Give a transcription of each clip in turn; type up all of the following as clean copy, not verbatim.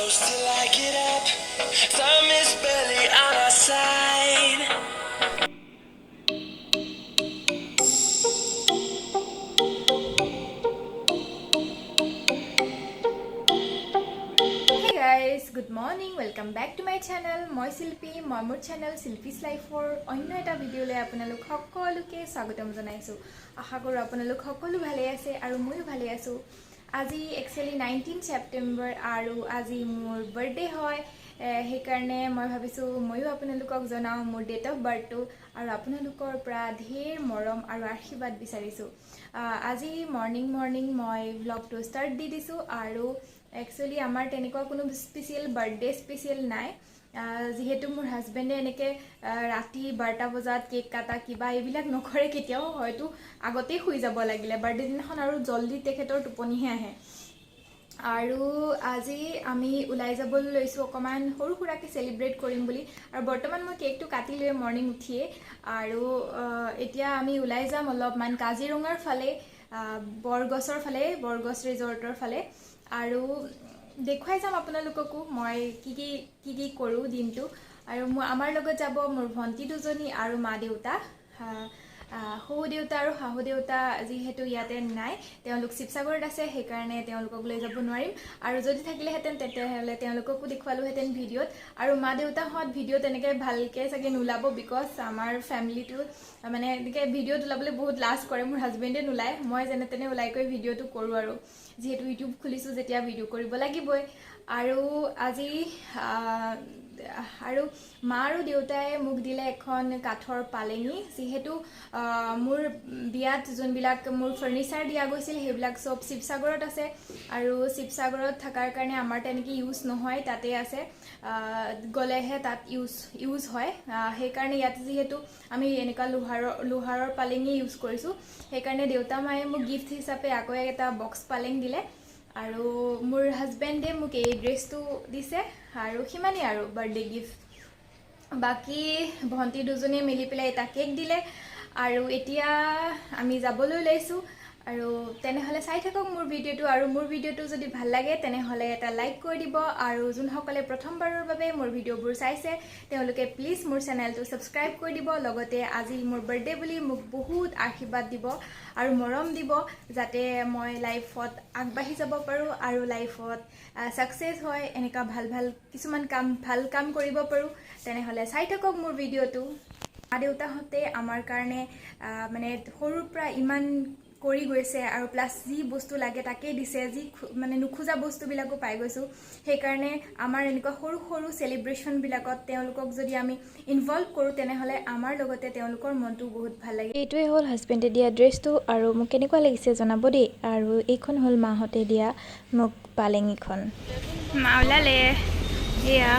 Close till I get up. Time is barely on our side. Hey guys, good morning, welcome back to my channel. মই শিল্পী। মই মোৰ channel শিল্পীছ লাইফৰ অন্য এটা ভিডিঅ'লৈ আপোনালোক সকলোকে স্বাগতম জনাইছোঁ। আশা কৰোঁ আপোনালোক সকলো ভালেই আছে আৰু ময়ো ভালে আছোঁ। আজি একচুৱেলি 19 ছেপ্টেম্বৰ আৰু আজি মোৰ বাৰ্থডে হয়। সেইকাৰণে মই ভাবিছোঁ ময়ো আপোনালোকক জনাওঁ মোৰ ডেট অফ বাৰ্থটো আৰু আপোনালোকৰ পৰা ঢেৰ মৰম আৰু আশীৰ্বাদ বিচাৰিছোঁ। আজি মৰ্ণিং মৰ্ণিং মই ভ্লগটো ষ্টাৰ্ট দি দিছোঁ আৰু একচুৱেলি আমাৰ তেনেকুৱা কোনো স্পেচিয়েল বাৰ্থডে স্পেচিয়েল নাই, যিহেতু মোৰ হাজবেণ্ডে এনেকৈ ৰাতি 12টা বজাত কেক কাটা কিবা এইবিলাক নকৰে কেতিয়াও। হয়তো আগতেই শুই যাব লাগিলে বাৰ্থডে দিনাখন আৰু জল্দি তেখেতৰ টোপনিহে আহে। আৰু আজি আমি ওলাই যাবলৈ লৈছোঁ অকণমান সৰু সুৰাকৈ চেলিব্ৰেট কৰিম বুলি। আৰু বৰ্তমান মই কেকটো কাটিলোৱে মৰ্ণিং উঠিয়ে আৰু এতিয়া আমি ওলাই যাম অলপমান কাজিৰঙাৰ ফালে, বৰগছৰ ফালে, বৰগছ ৰিজৰ্টৰ ফালে আৰু দেখুৱাই যাম আপোনালোককো মই কি কি কি কি কৰোঁ দিনটো। আৰু মোৰ আমাৰ লগত যাব মোৰ ভণ্টি দুজনী আৰু মা দেউতা। শহুৰ দেউতা আৰু শাহু দেউতা যিহেতু ইয়াতে নাই, তেওঁলোক শিৱসাগৰত আছে, সেইকাৰণে তেওঁলোকক লৈ যাব নোৱাৰিম। আৰু যদি থাকিলেহেঁতেন তেতিয়াহ'লে তেওঁলোককো দেখুৱালোহেঁতেন ভিডিঅ'ত। আৰু মা দেউতাহঁত ভিডিঅ' তেনেকৈ ভালকৈ চাগে নোলাব, because আমাৰ ফেমিলিটো মানে এনেকৈ ভিডিঅ'ত ওলাবলৈ বহুত লাজ কৰে। মোৰ হাজবেণ্ডে নোলায়, মই যেনে তেনে ওলাই কৰি ভিডিঅ'টো কৰোঁ আৰু যিহেতু ইউটিউব খুলিছোঁ যেতিয়া ভিডিঅ' কৰিব লাগিবই। আৰু আজি আৰু মা আৰু দেউতাই মোক দিলে এখন কাঠৰ পালেঙি। যিহেতু মোৰ বিয়াত যোনবিলাক মোৰ ফাৰ্ণিচাৰ দিয়া গৈছিল সেইবিলাক চব শিৱসাগৰত আছে আৰু শিৱসাগৰত থকাৰ কাৰণে আমাৰ তেনেকৈ ইউজ নহয়, তাতে আছে, গ'লেহে তাত ইউজ হয়। সেইকাৰণে ইয়াত যিহেতু আমি এনেকুৱা লোহাৰৰ পালেঙি ইউজ কৰিছোঁ, সেইকাৰণে দেউতা মায়ে মোক গিফ্ট হিচাপে আকৌ এটা বক্স পালেং দিলে। আৰু মোৰ হাজবেণ্ডে মোক এই ড্ৰেছটো দিছে আৰু সিমানেই আৰু বাৰ্থডে গিফ্ট। বাকী ভণ্টি দুজনীয়ে মিলি পেলাই এটা কেক দিলে আৰু এতিয়া আমি যাবলৈ ওলাইছোঁ। আৰু তেনেহ'লে চাই থাকক মোৰ ভিডিঅ'টো আৰু মোৰ ভিডিঅ'টো যদি ভাল লাগে তেনেহ'লে এটা লাইক কৰি দিব। আৰু যোনসকলে প্ৰথমবাৰৰ বাবে মোৰ ভিডিঅ'বোৰ চাইছে তেওঁলোকে প্লিজ মোৰ চেনেলটো ছাবস্ক্ৰাইব কৰি দিব। লগতে আজি মোৰ বাৰ্থডে বুলি মোক বহুত আশীৰ্বাদ দিব আৰু মৰম দিব, যাতে মই লাইফত আগবাঢ়ি যাব পাৰোঁ আৰু লাইফত ছাকচেছ হয়, এনেকুৱা ভাল ভাল কিছুমান কাম, ভাল কাম কৰিব পাৰোঁ। তেনেহ'লে চাই থাকক মোৰ ভিডিঅ'টো। মা দেউতাহঁতে আমাৰ কাৰণে মানে সৰুৰ পৰা ইমান কৰি গৈছে আৰু প্লাছ যি বস্তু লাগে তাকেই দিছে, যি মানে নোখোজা বস্তুবিলাকো পাই গৈছোঁ। সেইকাৰণে আমাৰ এনেকুৱা সৰু সৰু চেলিব্ৰেশ্যনবিলাকত তেওঁলোকক যদি আমি ইনভলভ কৰোঁ তেনেহ'লে আমাৰ লগতে তেওঁলোকৰ মনটো বহুত ভাল লাগে। এইটোৱে হ'ল হাজবেণ্ডে দিয়া ড্ৰেছটো আৰু মোক কেনেকুৱা লাগিছে জনাব দেই। আৰু এইখন হ'ল মাহঁতে দিয়া মোক পালেঙিখন। মা ওলালে, এয়া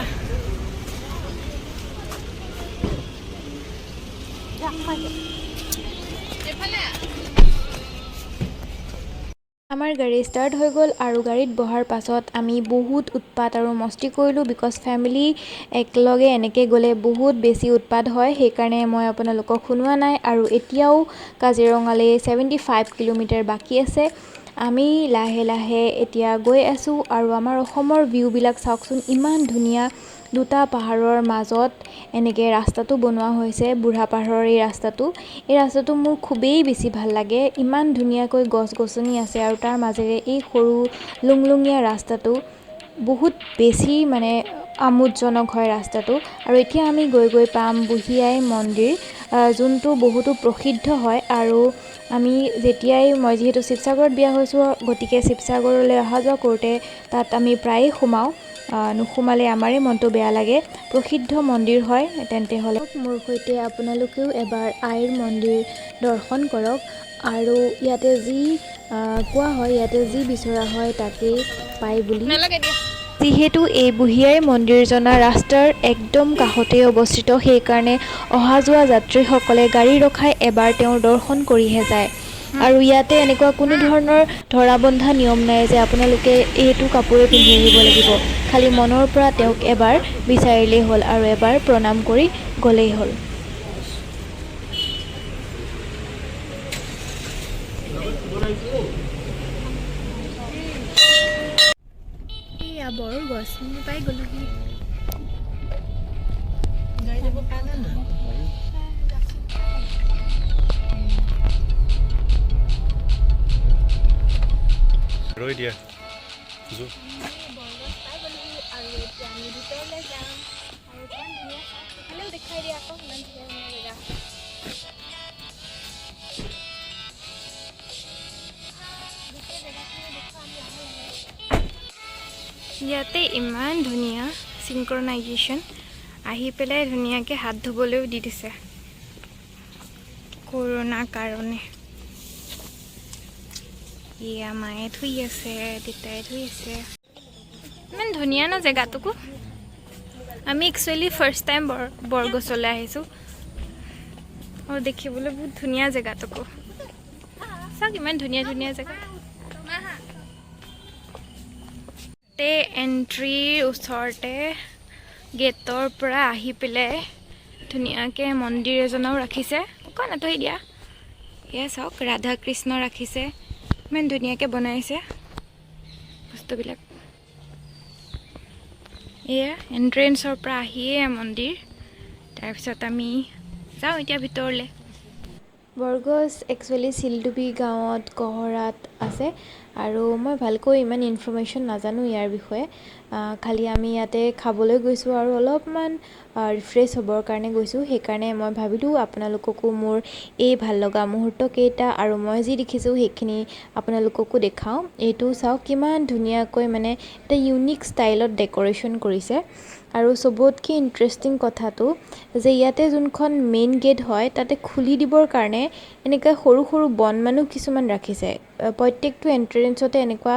আমাৰ গাড়ী ষ্টাৰ্ট হৈ গ'ল। আৰু গাড়ীত বহাৰ পাছত আমি বহুত উৎপাত আৰু মস্তি কৰিলোঁ, because family একেলগে এনেকৈ গ'লে বহুত বেছি উৎপাত হয়, সেইকাৰণে মই আপোনালোকক শুনোৱা নাই। আৰু এতিয়াও কাজিৰঙালৈ 75 কিলোমিটাৰ বাকী আছে। আমি লাহে লাহে এতিয়া গৈ আছোঁ আৰু আমাৰ অসমৰ ভিউবিলাক চাওকচোন, ইমান ধুনীয়া। দুটা পাহাৰৰ মাজত এনেকৈ ৰাস্তাটো বনোৱা হৈছে, বুঢ়া পাহাৰৰ এই ৰাস্তাটো মোৰ খুবেই বেছি ভাল লাগে। ইমান ধুনীয়াকৈ গছ গছনি আছে আৰু তাৰ মাজেৰে এই সৰু লুংলুঙীয়া ৰাস্তাটো বহুত বেছি মানে আমোদজনক হয় ৰাস্তাটো। আৰু এতিয়া আমি গৈ গৈ পাম বুঢ়ী আই মন্দিৰ, যোনটো বহুতো প্ৰসিদ্ধ হয়। আৰু আমি যেতিয়াই, মই যিহেতু শিৱসাগৰত বিয়া হৈছোঁ, গতিকে শিৱসাগৰলৈ অহা যোৱা কৰোঁতে তাত আমি প্ৰায়ে সোমাওঁ। নোসোমালে আমাৰেই মনটো বেয়া লাগে। প্ৰসিদ্ধ মন্দিৰ হয়। তেন্তে হ'লে মোৰ সৈতে আপোনালোকেও এবাৰ আইৰ মন্দিৰ দৰ্শন কৰক। আৰু ইয়াতে যি কোৱা হয়, ইয়াতে যি বিচৰা হয় তাকেই পায় বুলি। যিহেতু এই বুঢ়ী আই মন্দিৰজনা ৰাস্তাৰ একদম কাষতেই অৱস্থিত, সেইকাৰণে অহা যোৱা যাত্ৰীসকলে গাড়ী ৰখাই এবাৰ তেওঁৰ দৰ্শন কৰিহে যায়। আৰু ইয়াতে এনেকুৱা কোনো ধৰণৰ ধৰা বন্ধা নিয়ম নাই যে আপোনালোকে এইটো কাপোৰে পিন্ধি আহিব লাগিব। খালি মনৰ পৰা তেওঁক এবাৰ বিচাৰিলেই হ'ল আৰু এবাৰ প্ৰণাম কৰি গ'লেই হ'ল। এয়া বৰগছ পাই গ'লোহি। গাড়ী যাব পাৰে নাই? ৰৈ দিয়া। বৰগছ পাই গ'লোহি আৰু এতিয়া আমি ভিতৰলৈ যাম। আৰু কিমান ধুনীয়া, চাওক, সেইফালেও দেখুৱাই দিয়া আকৌ, ইমান ধুনীয়া ধুনীয়া জেগা। গোটেই জেগাখিনি দেখুৱাম লাহে লাহে। ইয়াতে ইমান ধুনীয়া চিংক্ৰনাইজেশ্যন, আহি পেলাই ধুনীয়াকৈ হাত ধুবলৈও দি দিছে কৰোণাৰ কাৰণে। এয়া মায়ে ধুই আছে, দেউতাই ধুই আছে। ইমান ধুনীয়া ন জেগাটোকো। আমি একচুৱেলি ফাৰ্ষ্ট টাইম বৰগছলৈ আহিছোঁ আৰু দেখিবলৈ বহুত ধুনীয়া জেগাটোকো। চাওক, ইমান ধুনীয়া ধুনীয়া জেগা। তাতে এণ্ট্ৰিৰ ওচৰতে গেটৰ পৰা আহি পেলাই ধুনীয়াকৈ মন্দিৰ এজনাও ৰাখিছে। অকণ আঁতৰি দিয়া। এয়া চাওক, ৰাধা কৃষ্ণ ৰাখিছে, ইমান ধুনীয়াকৈ বনাইছে বস্তুবিলাক। এয়া এণ্ট্ৰেঞ্চৰ পৰা আহিয়ে মন্দিৰ। তাৰপিছত আমি যাওঁ এতিয়া ভিতৰলৈ। বৰগছ একচুৱেলি চিলডুবি গাঁৱত কহৰাত আছে আৰু মই ভালকৈ ইমান ইনফৰ্মেশ্যন নাজানো ইয়াৰ বিষয়ে। খালি আমি ইয়াতে খাবলৈ গৈছোঁ আৰু অলপমান ৰিফ্ৰেছ হ'বৰ কাৰণে গৈছোঁ। সেইকাৰণে মই ভাবিলোঁ আপোনালোককো মোৰ এই ভাল লগা মুহূৰ্তকেইটা আৰু মই যি দেখিছোঁ সেইখিনি আপোনালোককো দেখাওঁ। এইটো চাওক, কিমান ধুনীয়াকৈ মানে এটা ইউনিক ষ্টাইলত ডেক'ৰেশ্যন কৰিছে। আৰু চবতকৈ ইণ্টাৰেষ্টিং কথাটো যে ইয়াতে যোনখন মেইন গেট হয়, তাতে খুলি দিবৰ কাৰণে এনেকুৱা সৰু সৰু বন মানুহ কিছুমান ৰাখিছে। প্ৰত্যেকটো এণ্ট্ৰেঞ্চতে এনেকুৱা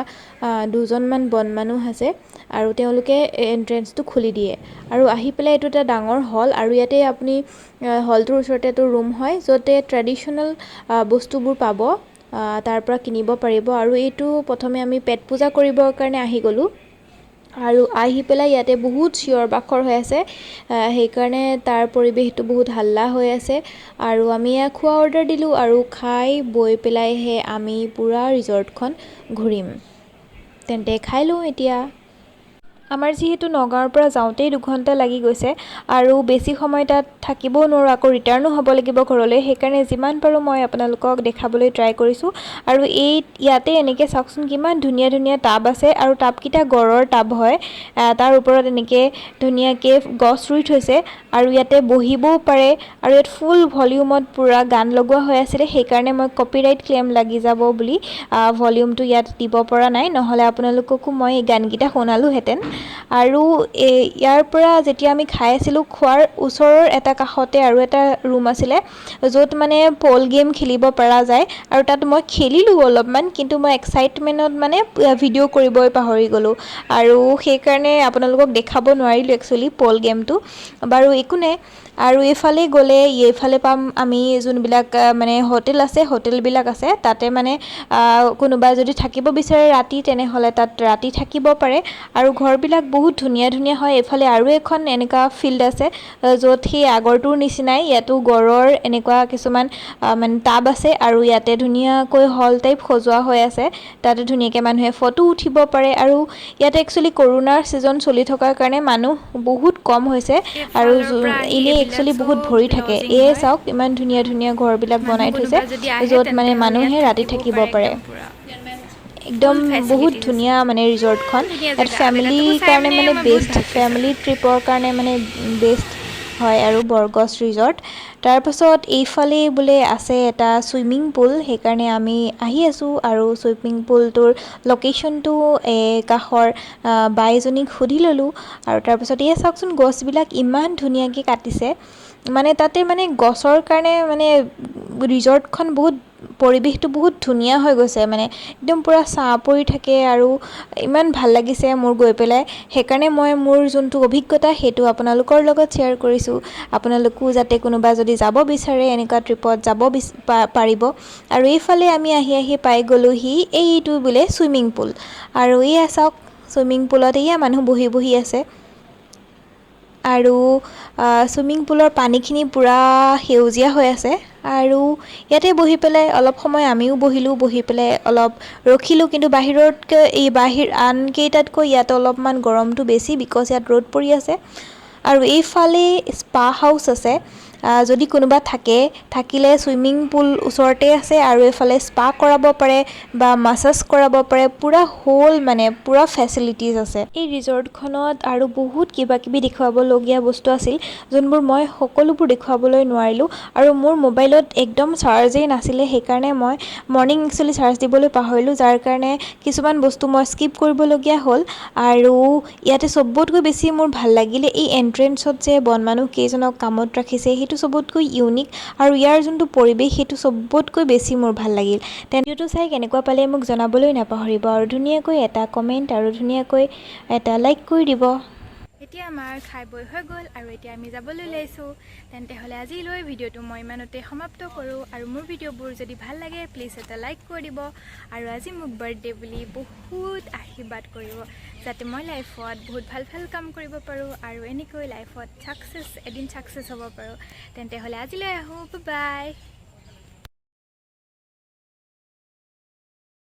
দুজনমান বন মানুহ আছে আৰু তেওঁলোকে এণ্ট্ৰেঞ্চটো খুলি দিয়ে। আৰু আহি পেলাই এইটো এটা ডাঙৰ হল আৰু ইয়াতে আপুনি হলটোৰ ওচৰতে এইটো ৰুম হয়, য'তে ট্ৰেডিশ্যনেল বস্তুবোৰ পাব, তাৰ পৰা কিনিব পাৰিব। আৰু এইটো প্ৰথমে আমি পেট পূজা কৰিবৰ কাৰণে আহি গ'লোঁ আৰু আহি পেলাই ইয়াতে বহুত চিঞৰ বাখৰ হৈ আছে, সেইকাৰণে তাৰ পৰিৱেশটো বহুত হাল্লা হৈ আছে। আৰু আমি এয়া খোৱা অৰ্ডাৰ দিলোঁ আৰু খাই বৈ পেলাইহে আমি পূৰা ৰিজৰ্টখন ঘূৰিম। তেন্তে খাই লওঁ এতিয়া। আমাৰ যিহেতু নগাঁৱৰ পৰা যাওঁতেই 2 ঘণ্টা লাগি গৈছে আৰু বেছি সময় তাত থাকিবও নোৱাৰোঁ, আকৌ ৰিটাৰ্ণো হ'ব লাগিব ঘৰলৈ, সেইকাৰণে যিমান পাৰোঁ মই আপোনালোকক দেখাবলৈ ট্ৰাই কৰিছোঁ। আৰু এই ইয়াতে এনেকৈ চাওকচোন, কিমান ধুনীয়া ধুনীয়া টাব আছে আৰু টাবকেইটা গড়ৰ টাব হয়। তাৰ ওপৰত এনেকৈ ধুনীয়াকৈ গছ ৰুই থৈছে আৰু ইয়াতে বহিবও পাৰে। আৰু ইয়াত ফুল ভলিউমত পূৰা গান লগোৱা হৈ আছিলে, সেইকাৰণে মই কপিৰাইট ক্লেইম লাগি যাব বুলি ভলিউমটো ইয়াত দিব পৰা নাই, নহ'লে আপোনালোককো মই এই গানকেইটা শুনালোহেঁতেন। আৰু এই ইয়াৰ পৰা যেতিয়া আমি খাই আছিলোঁ, খোৱাৰ ওচৰৰ এটা কাষতে আৰু এটা ৰুম আছিলে, য'ত মানে পল গেম খেলিব পৰা যায়। আৰু তাত মই খেলিলোঁ অলপমান, কিন্তু মই এক্সাইটমেণ্টত মানে ভিডিঅ' কৰিবই পাহৰি গ'লোঁ আৰু সেইকাৰণে আপোনালোকক দেখাব নোৱাৰিলোঁ একচুৱেলি পল গেমটো। বাৰু, একো নাই। আৰু এইফালে গ'লে এইফালে পাম আমি যোনবিলাক মানে হোটেল আছে, হোটেলবিলাক আছে। তাতে মানে কোনোবাই যদি থাকিব বিচাৰে ৰাতি, তেনেহ'লে তাত ৰাতি থাকিব পাৰে। আৰু ঘৰবিলাক বহুত ধুনীয়া ধুনীয়া হয়। এইফালে আৰু এখন এনেকুৱা ফিল্ড আছে, য'ত সেই আগৰটোৰ নিচিনাই ইয়াতো গড়ৰ এনেকুৱা কিছুমান মানে টাব আছে আৰু ইয়াতে ধুনীয়াকৈ হল টাইপ সজোৱা হৈ আছে। তাতে ধুনীয়াকৈ মানুহে ফটো উঠিব পাৰে। আৰু ইয়াতে একচুৱেলি কৰোণাৰ ছিজন চলি থকাৰ কাৰণে মানুহ বহুত কম হৈছে আৰু এনেই একচুৱেলি বহুত ভৰি থাকে। এয়ে চাওক, ইমান ধুনীয়া ধুনীয়া ঘৰবিলাক বনাই থৈছে, য'ত মানে মানুহে ৰাতি থাকিব পাৰে। একদম বহুত ধুনীয়া মানে ৰিজৰ্টখন। ইয়াত ফেমিলিৰ কাৰণে মানে বেষ্ট, ফেমিলি ট্ৰিপৰ কাৰণে মানে বেষ্ট হয় আৰু বৰগছ ৰিজৰ্ট। তাৰপাছত এইফালে বোলে আছে এটা চুইমিং পুল, সেইকাৰণে আমি আহি আছোঁ। আৰু চুইমিং পুলটোৰ লোকেশ্যনটো এই কাষৰ বাইজনীক সুধি ল'লোঁ। আৰু তাৰপাছত এয়া চাওকচোন, গছবিলাক ইমান ধুনীয়াকৈ কাটিছে। মানে তাতে মানে গছৰ কাৰণে মানে ৰিজৰ্টখন বহুত পৰিৱেশটো বহুত ধুনীয়া হৈ গৈছে। মানে একদম পূৰা ছাঁ পৰি থাকে আৰু ইমান ভাল লাগিছে মোৰ গৈ পেলাই। সেইকাৰণে মই মোৰ যোনটো অভিজ্ঞতা, সেইটো আপোনালোকৰ লগত শ্বেয়াৰ কৰিছোঁ। আপোনালোকো যাতে কোনোবা যদি যাব বিচাৰে, এনেকুৱা ট্ৰিপত যাব পাৰিব। আৰু এইফালে আমি আহি আহি পাই গ'লোহি এইটো বোলে চুইমিং পুল। আৰু এয়া চাওক, চুইমিং পুলত এয়া মানুহ বহি বহি আছে। আৰু চুইমিং পুলৰ পানীখিনি পূৰা সেউজীয়া হৈ আছে। আৰু ইয়াতে বহি পেলাই অলপ সময় আমিও বহিলোঁ, বহি পেলাই অলপ ৰখিলোঁ। কিন্তু বাহিৰতকৈ এই বাহিৰ আনকেইটাতকৈ ইয়াত অলপমান গৰমটো বেছি, because ইয়াত ৰ'দ পৰি আছে। আৰু এইফালে স্পা হাউচ আছে। যদি কোনোবা থাকে, থাকিলে চুইমিং পুল ওচৰতে আছে আৰু এইফালে স্পা কৰাব পাৰে বা মাছাজ কৰাব পাৰে। পূৰা হোল মানে পূৰা ফেচিলিটিজ আছে এই ৰিজৰ্টখনত। আৰু বহুত কিবা কিবি দেখুৱাবলগীয়া বস্তু আছিল, যোনবোৰ মই সকলোবোৰ দেখুৱাবলৈ নোৱাৰিলোঁ। আৰু মোৰ মোবাইলত একদম চাৰ্জেই নাছিলে, সেইকাৰণে মই মৰ্ণিং একচুৱেলি চাৰ্জ দিবলৈ পাহৰিলোঁ, যাৰ কাৰণে কিছুমান বস্তু মই স্কিপ কৰিবলগীয়া হ'ল। আৰু ইয়াতে চবতকৈ বেছি মোৰ ভাল লাগিলে এই এণ্ট্ৰেঞ্চত যে বন মানুহ কেইজনক কামত ৰাখিছে, সেইটো চবতকৈ ইউনিক। আৰু ইয়াৰ যোনটো পৰিৱেশ, সেইটো চবতকৈ বেছি মোৰ ভাল লাগিল। ভিডিঅ'টো চাই কেনেকুৱা পালে মোক জনাবলৈ নাপাহৰিব আৰু ধুনীয়াকৈ এটা কমেণ্ট আৰু ধুনীয়াকৈ এটা লাইক কৰি দিব। এতিয়া আমাৰ খাই বৈ হৈ গ'ল আৰু এতিয়া আমি যাবলৈ ওলাইছোঁ। তেন্তে হ'লে আজিলৈ ভিডিঅ'টো মই ইমানতে সমাপ্ত কৰোঁ। আৰু মোৰ ভিডিঅ'বোৰ যদি ভাল লাগে, প্লিজ এটা লাইক কৰি দিব। আৰু আজি মোক বাৰ্থডে বুলি বহুত আশীৰ্বাদ কৰিব, যাতে মই লাইফত বহুত ভাল ভাল কাম কৰিব পাৰোঁ আৰু এনেকৈ লাইফত ছাকচেছ, এদিন ছাকচেছ হ'ব পাৰোঁ। তেন্তে হ'লে আজিলৈ আহোঁ, বাই।